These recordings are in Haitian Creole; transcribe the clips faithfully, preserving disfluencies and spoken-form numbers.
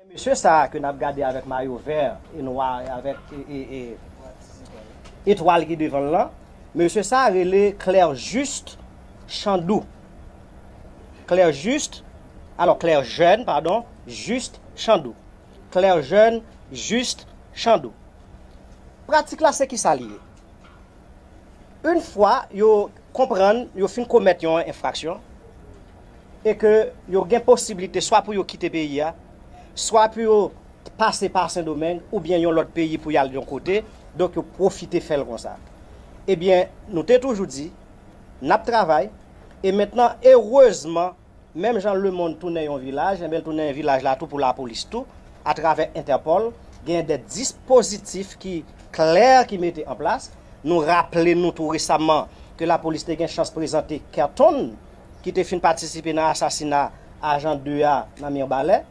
Mesye sa a ke n ap gade avèk mayo vè e nwa, avèk e, e, e, etwal ki devan l lan, mesye sa a rele Claire Juste Chandou. Claire Juste, alò Claire Jeune, padon, Juste Chandou. Claire Jeune Juste Chandou. Pratik la se ki sa li ye? Yon fwa yo konprann yo fin komèt yon enfraksyon e ke yo gen posiblite swa pou yo kite peyi a, swa pou yo pase pa Sendomeng oubyen yon lòt peyi pou y al yon kote, donk yo pwofite fè l konsa. Ebyen, nou te toujou di, n ap travay, e mentnan, erezman, menm jan lemonn tounen yon vilaj, enben l tounen yon vilaj la tou pou lapolis tou, atravè Entèpòl, gen de dispozitif ki klè ki mete an plas. Nou raple nou tou resaman ke lapolis te gen chans prezante Kerton, ki te fin patisipe nan asasina ajan de a nan Mibalè,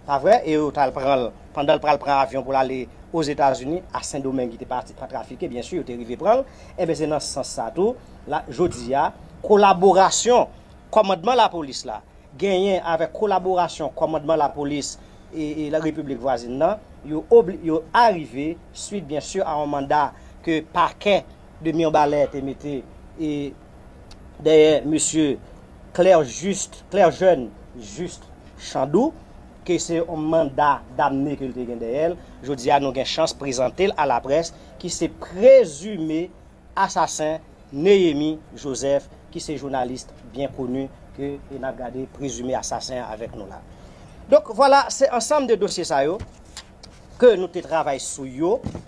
pa vre? E yo t al pran l, pandan l pral pran avyon pou l ale Ozetazini, a Sendomeng ki te pati pa trafike, byen si, yo te rive pran l. Enben, se nan sans sa tou, la, jodi a, kolaborasyon kòmandman lapolis la genyen avèk kolaborasyon kòmandman lapolis e, e la Repiblik vwazin nan, yo, obli- yo arive, swit, byen si, a yon manda ke pakè de Mibalè te mete e dèyè mesye Claire Juste, Claire Jeune Juste Chandou, ke se yon manda damne ke l te gen dèyè l. Jodi a, nou gen chans prezante l a laprès, ki se prezime asasen Neyemi Joseph, ki se jounalis byen koni ke e n ap gade prezime asasen an avèk nou la. Donk, vwala, se ansanm de dosye sa yo ke nou te travay sou yo,